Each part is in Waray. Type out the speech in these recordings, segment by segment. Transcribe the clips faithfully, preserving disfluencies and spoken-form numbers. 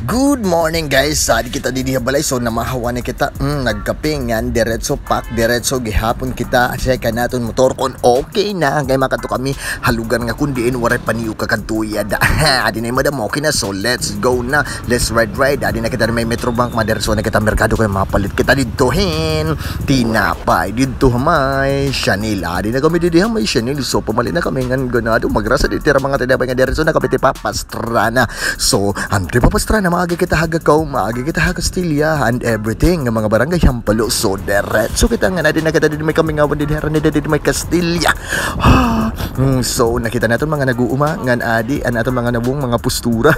Good morning, guys. Adi kita didi ha balay. So, namahaw na kita. Mm, nagkape ngan diretso, pak diretso gihapon kita. Check an aton motor kon okay na. Kay makadto kami ha lugar nga kon diin waray pa niyo kakadto yada. Adi na hi madam, okay na. So, let's go na. Let's ride, ride. Adi na kita may Metrobank, madiretso na kita merkado kay mapalit kita didto hin tinapay didto ha may Chanel. Adi na kami didi ha may Chanel. So, pamalit na kami ngan ganado. Magrasa didi tira mga tinapay nga diretso na kami tipa Pastrana. So, an tipa Pastrana, maagi kita ha Gacao, maagi kita ha Castilla, and everything, nga mga barangay Hampalo. So, diretso kita ngan adi na kita didi may Kamingawan, didi harani didi may Castilla. Ah, mm, so, nakita naton mga nag-uuma, ngan adi, an aton mga nawong, mga postura.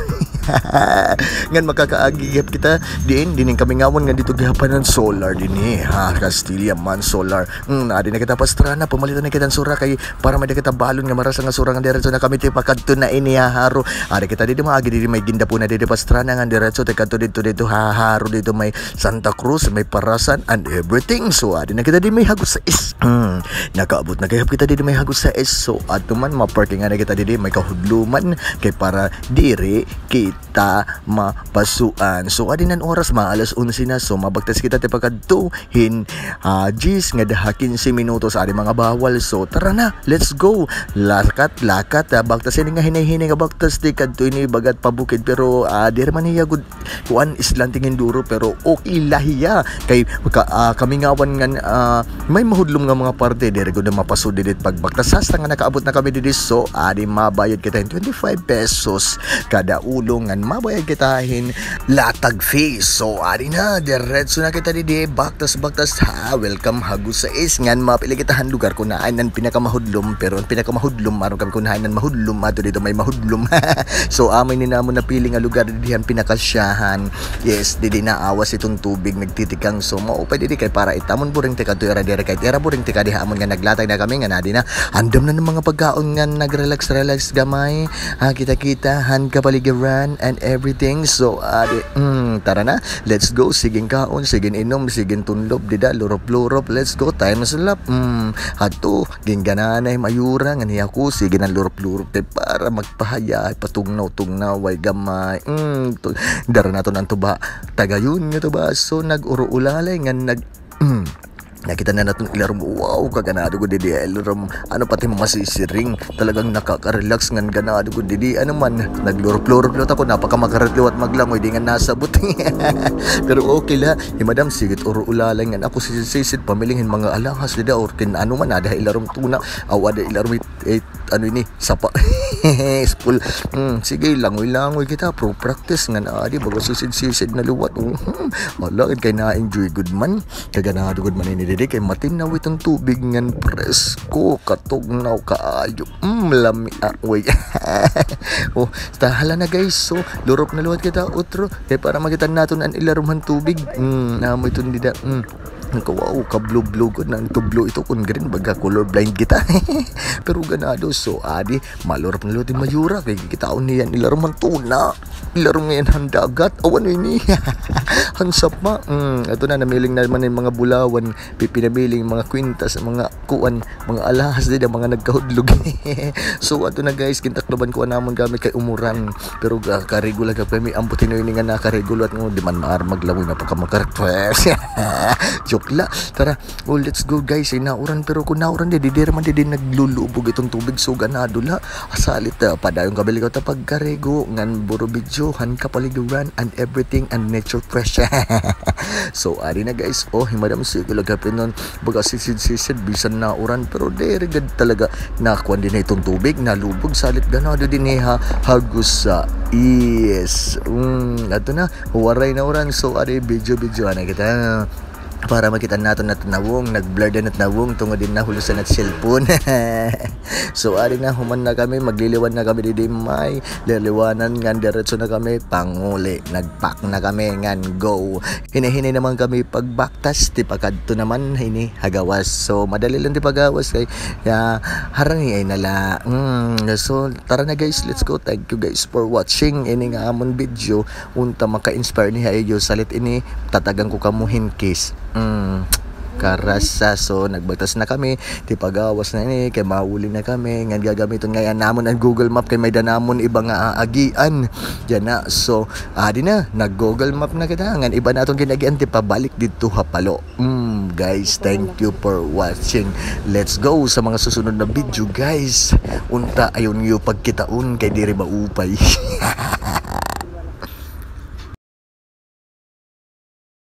Ngan makakaagi gihap kita, diin, diin Kamingawan, ngan didto gihap an Solar dinhi, ha, Castilla man, Solar. Mm, adi na kita Pastrana, pamalitan na kita hin sura kay para may-ada kita balon nga marasa nga sura nga diretso na kami tipakadto na ini ha Jaro. Adi kita didi maagi didi may Guindapo na didi Pastrana ngan diretso tikadto didto didto ha Jaro didto may Santa Cruz, may Parasan and everything. So, adi na kita didi may Jagos sais. Mm, nakaabot na gihap kita didi may Jagos sais. So, adto man, maparkingan na kita didi may kahudloman kay para diri kita mapasuan. So, adi na an oras, mga alas onse na. So, mabaktas kita tipakadto hin, ah, diyes ngada ha kinse minutos. Adi mga bawal. So, tara na, let's go. Lakat, lakat, ah, baktas ini nga hinay-hinay nga baktas tikadto ini bagat pabukid. Pero, ah, diri man hiya gud kuan, slanting hin duro, pero okay la hiya. Kay ka-, ah, Kamingawan ngan, ah, may mahudlom nga mga parte, diri gud na mapasod didi pagbaktas. Hasta nga nakaabot na kami didi, so, adi mabayad kita hin twenty-five pesos kada ulo ngan mabayad kita hin latag fee. So, adi na, diretso na kita didi, baktas-baktas ha, welcome Jagos sais, ngan mapili kita han lugar kon hain an pinakamahudlom, pero an pinakamahudlom, maaram kami kon hain an mahudlom, ato didto may mahudlom. So, amo ini an amon napili nga lugar didi han pinakasyahan. Yes, didi naawas iton tubig nagtitikang. So, maupay didi kay para it amon buring tikadto ira diri kay it ira buring tikadi ha amon nga naglatag na kami ngan adi na. Andam na an mga pagkaon ngan nag-relax-relax gamay. Ah, kita-kita han kapaligiran and everything. So, adi, mm, tara na. Let's go. Sige hin kaon, sige hin inom, sige hin tunlob dida, lurop-lurop. Let's go. Time is up. Mm, hadto, ginggananay mayura ngan hiya ko, sige hin lurop-lurop kay para magpahaya, patugnaw-tugnaw, way gamay. Mm, tu-, dara naton an tuba. Tagayon nga tuba. So, nag-uro-ulalay ngan nag-, mm, nakita na naton ilarom. Wow, kaganado gud didi ilarom. Ano, pati mga sisiring. Talagang nakaka-relax ngan ganado gud didi. Ano man, naglurop-lurop liwat ako, napakamakarot liwat maglangoy, di nga nasabot. Pero okay la, hi madam, sige it uro-ulalay ngan ako sisid-sisid, pamiling hin mga alahas dida, or kin ano man, ada ilarom tuna, aw ada ilarom it, it, ano ini, sapa. Spool. Hmm, sige, langoy-langoy kita, pro practice ngan adi, baga sisid-sisid na liwat. Oh, hmm, ala, kay na-enjoy gud man. Kaganado gud man ini didi kay matinaw iton tubig ngan presko, katugnaw kaayo. Mm, lami, ah, uy. Oh, ta hala na guys. So, lurop na liwat kita utro kay para makita naton an ilarom han tubig. Mm, amo iton dida. Mm. Nagka-, wow, ka-blue-blue gud na. Ito blue ito, kon green, baga color blind kita. Pero ganado, so, adi, malurop na liwat hi mayura kay kikitaon niya an ilarom han tuna. Ilarom ngay-an han dagat. Aw, ano ini? Han sapa. Mm, ato na, namiling na man hin mga bulawan. Pi-, pinamiling mga kwintas, mga kuan, mga alahas dida, mga nagkahudlog. So, ato na guys, gintakloban ko an amon gamit kay umuran. Pero ga-, karigo la gihap kami, ambot hinoy ini nga nakarigo liwat nga, di man maaram maglangoy, napakamakarot. Joke la. Tara, oh, let's go guys. Ay, nauran, pero kon nauran didi, diri man didi naglulubog iton tubig. So, ganado la. Salit, ah, padayon kami liwat ha pagkarigo ngan buro video han kapaligiran and everything and nature fresh. So, adi na guys. Oh, hi madam, sige la gihapon. Baga sisid-sisid, bisan nauran, pero diri gad talaga nakuan dinhi iton tubig, nalubog, salit ganado dinhi ha Jagos sais. Mm, ato na, waray nauran, so adi, video-video na kita. Para makita naton it nawong, nag-blur din it nawong, tungod hin nahulosan it cellphone. So, adi na, human na kami, magliliwan na kami didi may liliwanan, ngan diretso na kami panguli, nag-pack na kami, ngan go. Hinay-hinay naman kami pagbaktas, tipakadto naman ini ha gawas. So, madali lang tipagawas kay, ya, harani ay nala. Mm, so, tara na guys, let's go. Thank you guys for watching ini nga amon video. Unta maka-inspire ni ha iyo, salit ini, tatagan ko kamo hin kiss. Mm. Karasa. So, nagbagtas na kami. Tipagawas na ini, kay mauli na kami. Ngan gagamiton ngay-an namon an Google Map kay may-ada namon iba nga aagian. Yana. So, adi na, nag-Google Map na kita. Ngan iba na aton gin-agian, tipabalik didto ha Palo. Mm, guys, thank you for watching. Let's go sa mga susunod na video, guys. Unta, ayaw niyo pagkitaon kay diri maupay.